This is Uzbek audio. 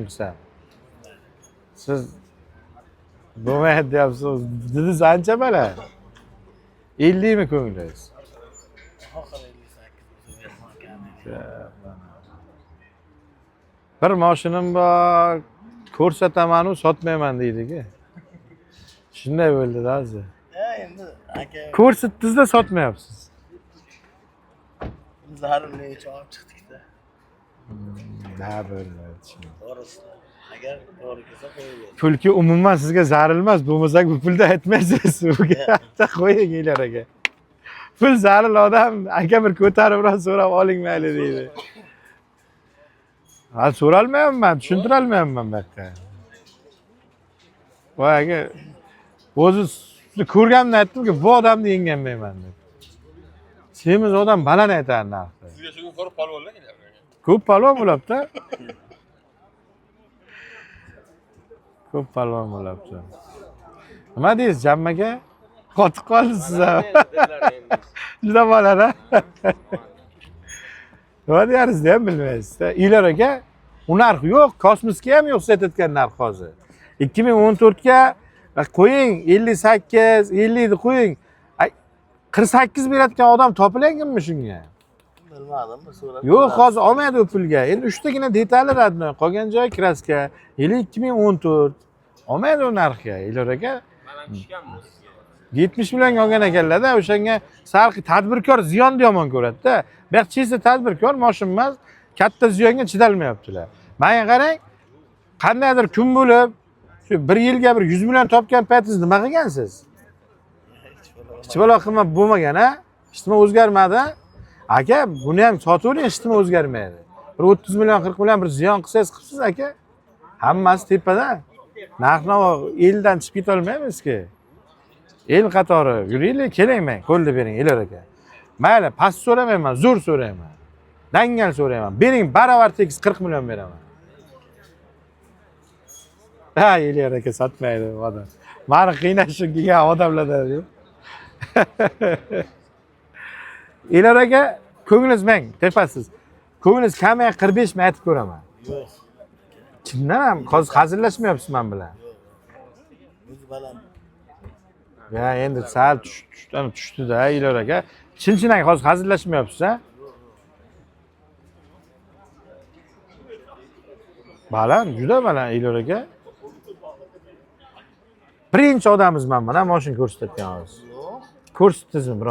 Qilsam. Siz bo'lmaydi deyapsiz. Dedingiz ancha baland. 50 mi ko'nglingiz? Oxiri 58 bo'lsa beraman aka. Bir moshinim bor, ko'rsataman-u sotmayman deydi-ku. Shunday bo'ldi-da hozir. Ya endi aka Ko'rsatdingiz-da sotmayapsiz. zarurli uchun olib chiqdik-da. Ha, bo'lmaydi. Shunday. To'g'risi. Agar to'g'ri kelsa qo'yib Pulki umuman sizga zaril emas. Bo'lmasa bu pulda aytmaysiz. Uga qo'ying Elyor aka. Pul zaril odam aka bir ko'taribroq so'rab oling mayli deydi. Ha, so'ralmayapman, tushuntirolmayapman bu yoqda. Voy aka, o'zi sizni ko'rganimda aytdimki, bu odamni yenganmayman deb. Semiz odam baland aytadi narxni. Sizga shu kun ko'rib polvonlar kelyapti. Ko'p palvon bo'libdi. Ko'p palvon bo'libdi. Nima deysiz, Jamma aka? Qotib qoldingiz siz ham. Juda baland, a? Nima deyaringizni ham bilmaysiz. Uylar aka, u narx yo'q, kosmosga ham yo'q siz aytayotgan narx hozir. 2014 ga qo'ying 58, 50 ni qo'ying. Ay, 48 beradigan odam topilanganmi shunga? Bilmadim, bir so'rab. Yo'q, hozir olmaydi u pulga. Endi uchtagina detali родной, qolgan joyi kraska. Yili 2014. Olmaydi u narxga, Elyor aka. Mana tushganmi sizga? 70 millionga olgan ekanlar-da, o'shanga sal tadbirkor ziyonni yomon ko'radi-da. Bu yoq chesa tadbirkor moshin emas, katta ziyonga chidalmayaptilar. Menga qarang, qandaydir kun bo'lib, shu bir yilga bir 100 million topgan paytingiz nima qilgansiz? Hech Hech balo qilma bo'lmagan, a? Hech nima o'zgarmadi, a? Aka, buni ham sotavering, hech nima o'zgarmaydi. Bir 30 million, 40 million bir ziyon qilsangiz qilibsiz aka. Hammasi tepada. Narx-navo eldan chiqib ketolmaymizki. El qatori yuraylik, keling men, qo'lni bering, Elyor aka. Mayli, past so'ramayman, zo'r so'rayman. Dangal so'rayman. Bering, baravar tekis 40 million beraman. Ha, Elyor aka sotmaydi bu odam. Mani qiynash uchun kelgan odamlardan deb. Elyor aka, ko'nglingiz meng, tepasiz. Ko'nglingiz kamaya 45 mi aytib ko'raman. Yo'q. Chindan ham hozir hazillashmayapsiz men bilan. O'zi baland. Ya endi sal tushdi-da Elyor aka. Chin chin aka hozir hazillashmayapsiz a? Baland, juda baland Elyor aka. Birinchi odamimiz man mana mashina ko'rsatayotgan hozir. Yo'q. Ko'rsatdingizmi biror